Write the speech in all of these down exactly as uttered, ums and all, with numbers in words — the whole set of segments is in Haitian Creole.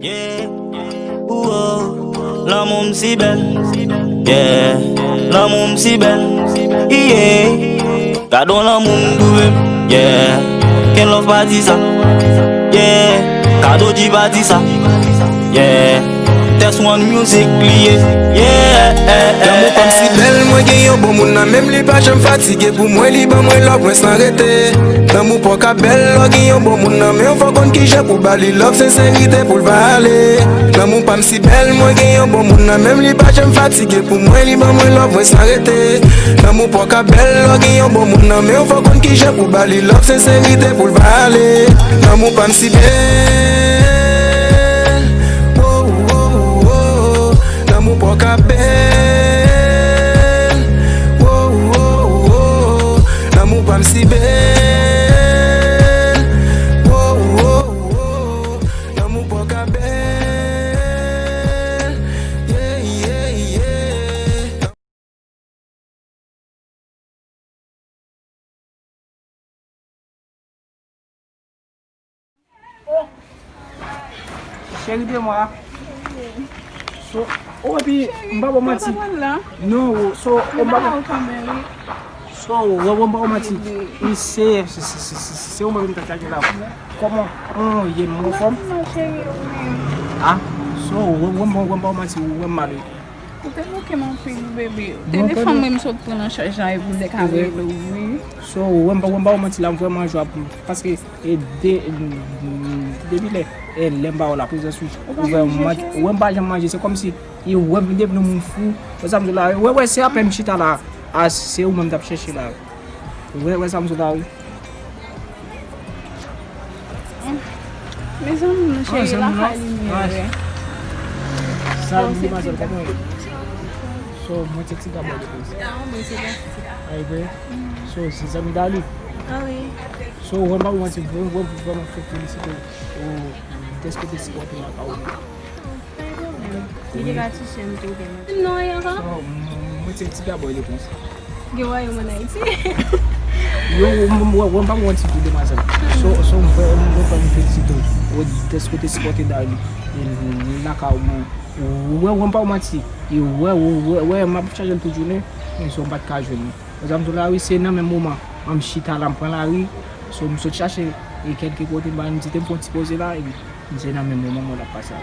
Yeah, ooh, oh, lanmou m si bèl. Yeah, lanmou m si bèl. Yeah, gad on lanmou m twouve m. Yeah, Ken Love pa di sa. Yeah, Kadodji pa di sa. Yeah, Test One Music li ye. Yeah, lanmou pa m si bèl, mwen gen yon bon moun nan men m, li pa janm fatige pou mwen, li ban mwen love mwen san rete. Lanmou pa w ka bèl lè w gen yon bon moun nan men w, fò w konn kijan pou ba li love, senserite pou l va ale. Lanmou pa m si bèl, mwen gen yon bon moun nan men m, li pa janm fatige pou mwen, li ban mwen love mwen san rete. Lanmou pa w ka bèl lè w gen yon bon moun nan men w, fò w konn kijan pou ba li love, senserite pou l va ale. Lanmou pa m si bèl, oh, oh, oh, oh. Lanmou pa w ka bèl, oh, oh, oh, oh. Lanmou pa m si bèl, oh, oh, oh, oh. Lanmou pa w ka bèl, yeah, yeah, yeah. Cheri de mwa. So, oh, epi, m pa ba w manti. Non, so, oh, m pa ba w. So, wè, wè, m pa ba w manti. Wi, se, se, se ou menm m ta chache la. Kòman? Ou ye, m anfòm? Ah, so, wè, wè, m pa ba w manti, wè, m mal, wi. Ou te bloke m anpil, bebe. Telefòn mwen m sot pran nan chaj la epi w te ka rele w, wi. So, wè m pa, wè m pa ba w manti la, m vrèman jwa pou, paske, e, de, depi lè, e, lè m pa wè w la, prezans ou, ou vrèman, wè m pa janm manje, se kòmsi, e, wè m vin devni moun fou. Wè sa m di w la, wè, wè, se apèn m chita la, a, se ou menm m t ap chèche la. Wè, wè sa m di w la, wi. Mezanmi, nou cheri, lakay li menm vre. Salut, demwazèl, kòman w ye? So, mwen se Tiga Boy de Prince. Ah, mwen se Bastille. Ay vre? So, se zanmi Darly? Ah wi. So, wè m pa ba w manti, vre, vre, vrèman fè felisite w dèske w te sipòte m lakay ou. Li te ka touche m tou, tèlman. Non, e ankò? So, m, mwen se Tiga Boy de Prince. Gen wayòm ann Ayiti. Yo, m, m, m, m pa ba w manti tou, demwazèl. So, so, m fè, m, m fè m felisite w. Ou, dèske w te sipòte Darly. E, lakay ou, mwen. Wè, wè, m pa ba w manti. E, wè, wè, wè, wè, m ap chache l tout jounen. Men so, m pa t ka jwenn li. Wè sa m di w la, wi, se nan menm moman, an m chita la, m pran lari. So, m sot chache, e kèlke kote, m ba, m di, te m fè yon ti poze la, epi m se nan menm moman mwen l ap pase a.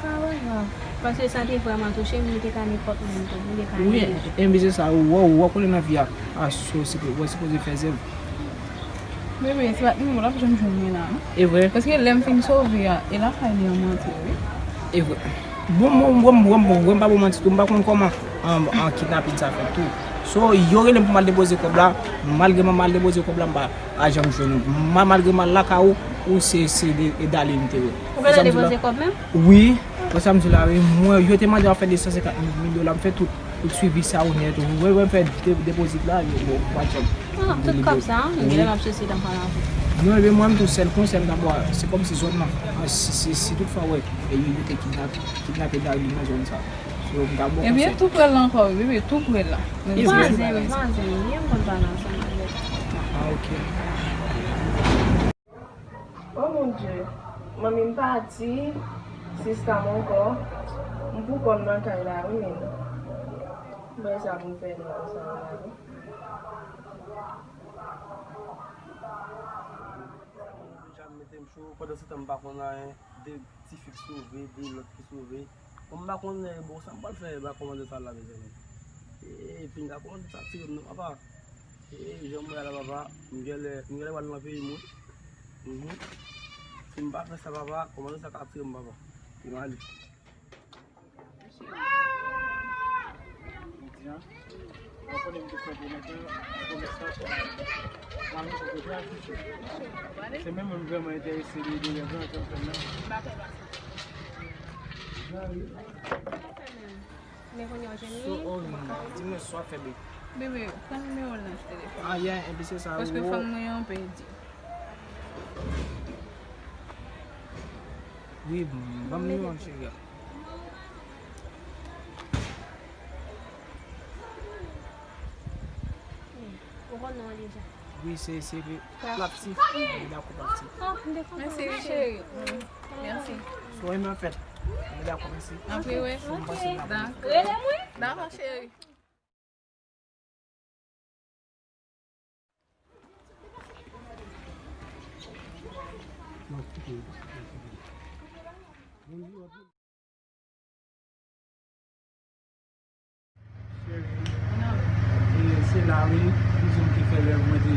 Sa pa grav. Paske sa te vrèman touche m, li te ka nenpòt moun tou, li te ka nenpòt. Wi, enben se sa, ou wè, ou wè konnen nan vi a, a, so, se, wè, sipoze fè zèv. Bebe, se pa t menm, w ap janm jwenn mwen la, non? E vre? Paske lè m fin sove a, e lakay li an m antre, wi. E vre. Bon, bon, bon, bon, bon, bon, m pa ba w manti tou, m pa konn kòman, an, an, kidnapin sa fèt tou. So, yo rele m pou m al depoze kòb la, malgre mwen m al depoze kòb la, m pa janm jwenn ou. Ma-, malgre m al lakay ou, ou se, se de, e Darly m te wè. Ou gentan depoze kòb menm? Wi, wè sa m di w la, wi, mwen, yo te mande w ap fè de san senkant mil dola, m fè tout, tout swivi sa onèt, ou wè, wè, m fè de-, depozit la, yo, bon, pa janm. Ah, tout kòb sa, m genlè m ap chèche dan pa la. Non, ebyen, mwen, m tou sèl konsèy m ta ba w, se kòmsi zòn nan, si, si, si toutfwa, wè, e yo, yo te kidnap-, kidnape Darly nan zòn sa. So, m ta ba w konsèy. Ebyen, tou prè la ankò, wi, bebe, tou prè la. Vwazen, vwazen, byen m konn pale ansanm avè l. Ah, ok. Oh mon Dieu, manmi m pati, sista m ankò, m pou kò m nan kay la, wi, men. M pa sa pou m fè nan sa la, wi. Deja m mete m cho, pandan se tan m pa konn anyen, de ti fi k sove, de lòt ki sove. Bon, m pa konnen, bon, sa m pral fè, ba kòmandè sa la, mezanmi. E, pinga kòmandè sa tire m non, papa. E, jan m wè a la, papa, m genlè, m genlè pral nan peyi m, wi. Mhm. Si m pa fè sa, papa, kòmandè sa ka tire m, papa. E m ale. Jodi a, mwen konnen m te fè pwomèt la, pwomès la, m al yon kote a touche. Se menm mwen m vrèman enterese de, de rèv lan, jan m fè l la. Men kounye a w jwenn li. So, oh, di mwen sa w ap fè, bebe. Bebe, pran nimewo l nan telefòn. Ah, yeah, enben se sa. Paske fanm mwen an pèdi. Wi, ban m nimewo a, cheri a. Ou konn non an deja. Wi, se, se, l ap ti. Mwen dakò, l ap ti. Mèsi, wi, cheri. Mèsi. Si w renmen fèt, mwen dakò, mèsi. Apre, wè. Mwen panse l ap. Dakò. Dakò, cheri. E se la wi, bizou m te fè rèv, mwen te,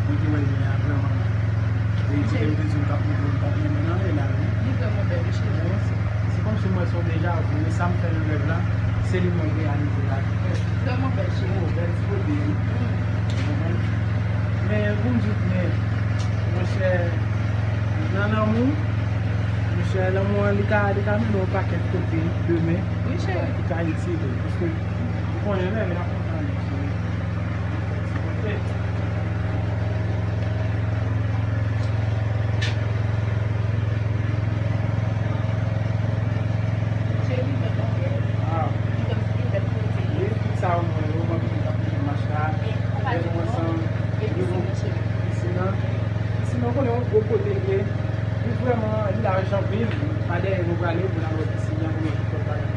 mwen te wè li a vrèman. E kote m te di w m t ap montre w, m t ap mennen nan, e la wi. Li vrèman bèl, wi, cheri. Se kòmsi m wè se yon deja vu, e sa m fè nan rèv la, se li mwen reyalize la. Vrèman bèl, cheri. Oh, bèl ti kote wi. Ou konprann? Men pou m di w byen, monchè, nan lanmou, monchè, lanmou an, li ka, li ka mennen w pakèt kote demen. Wi, cheri. Ki ka itil ou. Paske ou konnen lè, lè ap kontan li, cheri. Wi, tout sa ou mwen yo, mwen vin ap fè mach la. Lè nou ansanm, nou gon pisin nan. Pisin nan, ou konnen yon gwo kote l ye. Li vrèman, li laj anpil. Pa dèyè nou prale pou n al wè pisin nan, pou nou fè bagay.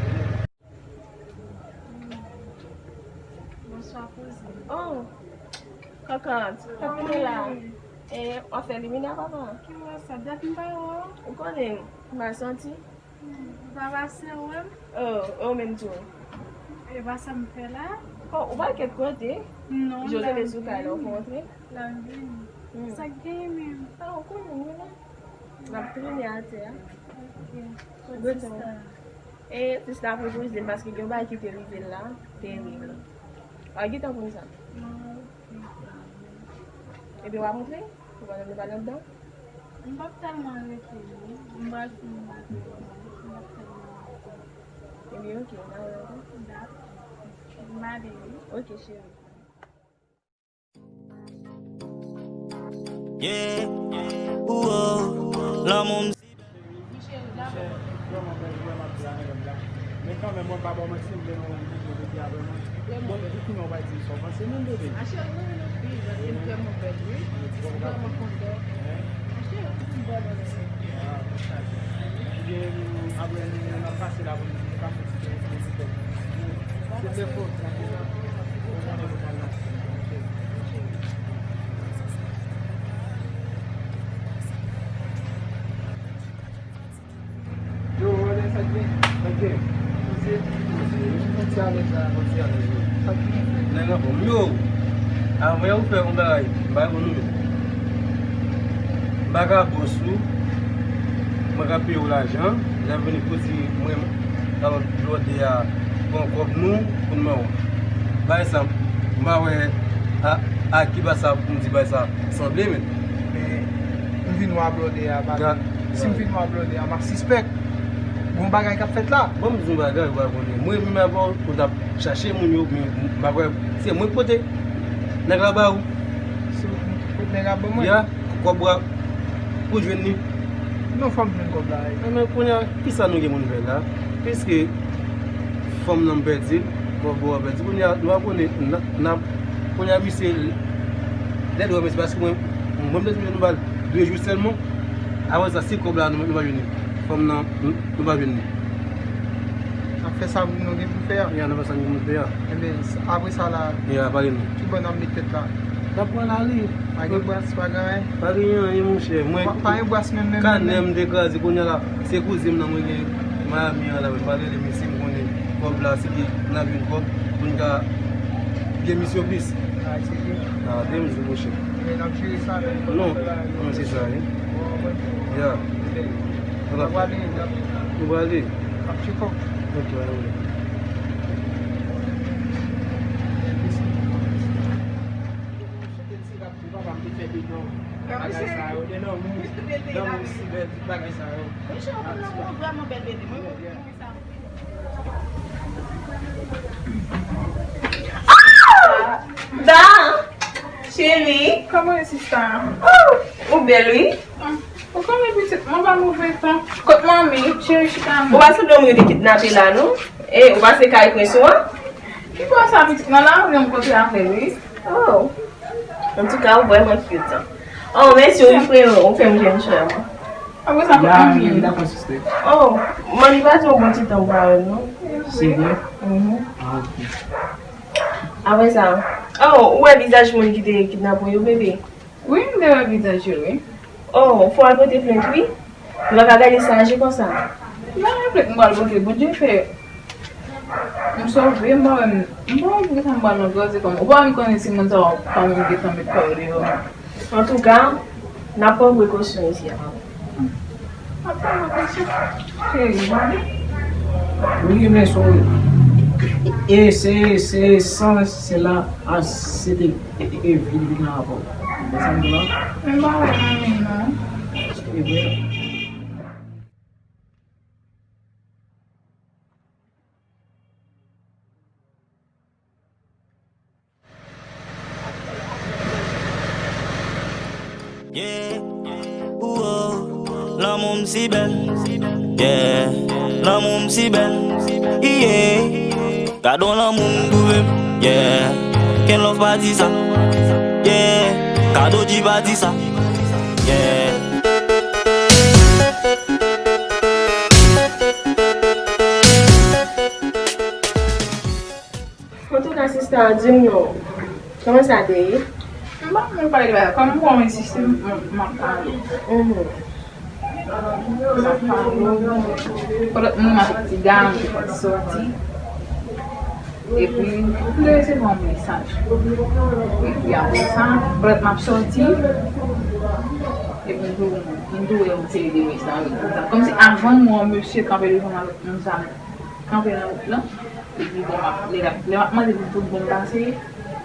Bonswa, kouzin. Oh, Kokant, sa w ap fè la? E, w ap fè limina, papa? Ki wè sa? Dat m pa wè w. Ou konnen, m pa santi. Hmm, ou pa pase wè m? Oh, ou menm tou. E pa sa m fè la. Oh, ou pa kèt kote? Non, m la vini. Jozebe sou kay la, ou fè antre? La vini. Hmm. Sa k genyen menm? Ah, ou konnen, nou la. N ap trennen atè a. Ok. Kot sista? E sista pou kouzin paske gen yon bagay ki te rive l la, terib. A, gentan konn sa. Ah, ok. Ebyen, w ap antre? Ou pa nan, nou pa nan anndan? M p ap tèlman rete, non. M pral fin lave yo, non. M p ap tèlman rete. Ebyen, ok, n a wè ankò. Dakò. M ale, wi. Ok, cheri. Yeah, ooh, oh, lanmou m. Men kanmenm, mwen pa ba w manti, m gen yon videyo de Bia vrèman. Bon, di kouman w pa di sa w panse menm, bebe. A cheri, mwen renmen anpil, paske m vrèman bèl, wi. M vrèman kontan. A cheri, ou vrèman bèl. Ebyen, apre, nou, n ap pase la pou nou pase ti kè, ti kè. Se te fò. Yo, wè sa k gen. Sa k gen. Poze, poze. Yon ti alèz la, yon ti alèz la. Sa k gen. Nèg anfòm. Yo, anvan ou fè yon bagay, m pa reponn ou menm. M pa ka bòs ou. Mwen ka peye w lajan. Lè vini pou di mwen, alò, blòdè a pran kòb nou pou n ban w. Pa egzanp, m pa wè a, a ki baz sa pou m di bagay sa sanble, men. Men, m vin wè blòdè a, pa vin. Si m vin wè blòdè a, m ap sispèk. Gon bagay k ap fèt la. Bon, m di yon bagay, ou pa konnen. Mwen menm avè w, ou t ap chache moun yo, men m pa kwè se mwen k pote nèg la ba ou. Se ou ki pote nèg la ban mwen? Ya, kòb ou a, ou jwenn li. Non, fò m jwenn kòb la, wi. Enben, kounye a, kisa nou gen pou n fè la? Piske fanm nan m pèdi l, kòb ou a pèdi. Kounye a, nou pa konnen, n a, n a, kounye a, misye, lè l wè, men se paske mwen, mwen, m te di nou ba l de jou sèlman. Apre sa, si kòb la, nou, nou pa jwenn li. Fanm nan, nou, nou pa jwenn li. N ap fè sa nou gen pou fè a. Ya, n ap fè sa nou gen pou fè a. Enben, s-, apre sa la, ya, pale nou. Ki bò n ap met tèt la? N ap pran lari. Pa gen bras, pa gen anyen? Pa gen anyen, monchè. Mwen, pa, pa gen bras menm, menm, kanè m te kraze, kounye a la, se kouzen m nan mwen gen Miami an la, mwen pale de mesye m konnen kòb la, si n ap jwenn kòb, pou n ka gen misyon plis. A, se vre. A, te m di, monchè. Men n ap jere sa, men. Non, non, se sa, wi. Ya. N ap prale, n ap, nou prale. N ap tcheke w. Ok, ann ale. Papa m te fè de non. Bagay sa yo, de non, moun, non, moun si bèl, tout bagay sa yo. Wi, cheri, ou konn lanmou an vrèman bèl, bebe. Mwen, mwen, mwen, sa. Ah! Da! Cheri! Kòman e, sista? Oh! Ou bèl, wi. Ah, ou konnen pitit mwen pa move tan. Kot manmi? Cheri, chita non. Ou pa sanble yon moun yo te kidnape la, non? E, ou pase kay prens ou an? Ki bò sa, pitit? Nan lari, m kanpe avè l, wi. Oh. Antouka, ou vrèman cute. Oh, mèsi, wi, frero, ou fè m jwenn chè mwen. Apre sa, fòk mwen vini. Oh, manmi pa di yon bon ti tan pou wè m, non. Se vre? Mhm. Ah, ok. Apre sa, oh, ou wè vizaj moun ki te kidnape yo, bebe? Wi, m te wè vizaj yo, wi. Oh, fò al pote plent, wi. Ou pa ka gade sa aje konsa. Non, men plent m pral pote, Bondye fè m sove, m pa wè m, m pa wè poukisa m pral nan koze kòm, ou pa menm konnen si moun sa yo pa menm gentan met kò yo deyò. Antouka, n ap pran prekosyon isi a, papa. N ap pran prekosyon. Cheri, m pale. Wi, men son. E se, se san, se la, a, se te, e, e, vin, vin nan rapò. Men sa m di la. Men m pa wè nan men non. E vre. Yeah, ooh, oh, lanmou m si bèl. Yeah, lanmou m si bèl. Yeah, gade yon lanmou m twouve m. Yeah, Ken Love pa di sa. Yeah, Cardo G pa di sa. Yeah. Antouka, sista, di m non. Kòman sa te ye? M pa konn pale de bagay. Kòm ou wè m ensiste, m, m ap pale. Mhm. M ap pale. Pou lòt moun avèk ti ga, m te fè ti sòti. Epi, m te resevwa yon mesaj. Epi apre sa, pou lòt m ap sòti. Epi m tou, m tou wè yon seri de mesaj. Kòmsi avan m wè yon mesye kanpe devan m avèk yon zam. Kanpe nan wout lan. Epi bon, m ap, lè l ap, lè m ap mande pou tout bon pase,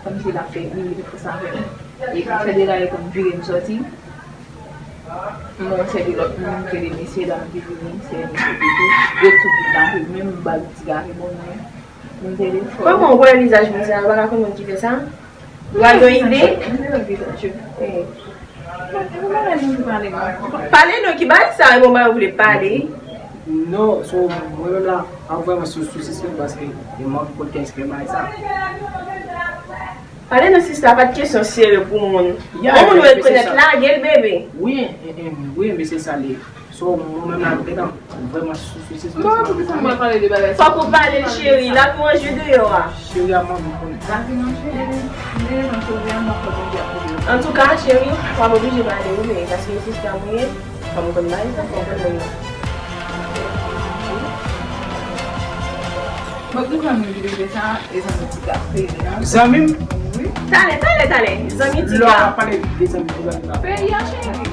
kòmsi l ap fè, li, li fè sa avè m. Epi fè degaj etan m vire m sòti. M wè yon seri de lòt moun, ke de mesye dam ki vini, se mesye ki tou, yo tou ki kanpe, menm m ba yo ti gare bon mwen. M te defò. Kòman w wè vizaj moun sa a, ou pa ka konn moun ki fè sa? Ou pa gen ide? M te wè vizaj yo. Eh. Pale non, ki bagay sa, e bon bagay ou vle pale? Non, so, mwen menm la, pa vrèman sou, sou sispann paske e mank kontèks ke bagay sa. Pale non, sista, pa t kesyon serye pou moun. Ya, yon moun rekonèt lage l, bebe. Wi, eh, eh, wi, men se sa li ye. So, mwen menm la, m gentan vrèman sou, sou sispann. Bon, poukisa m pral pale de bagay sa? Fòk ou pale l, cheri, l ap manje deyò a. Cheri a manje konnen. Lavi manje, m te nan sove a, m ap fè Bondye ap kouvri. Antouka, cheri, w ap oblije pale wi, men paske sista mwen ye, fò m konn bagay sa, fò m konn moun nan. Bon, tout zanmi ki te fè sa, e zanmi ti kafe, non? Zanmi m? Wi. Talè, talè, talè, zanmi ti ka. Lè w ap pale de zanmi ti ka. Peyi a, cheri.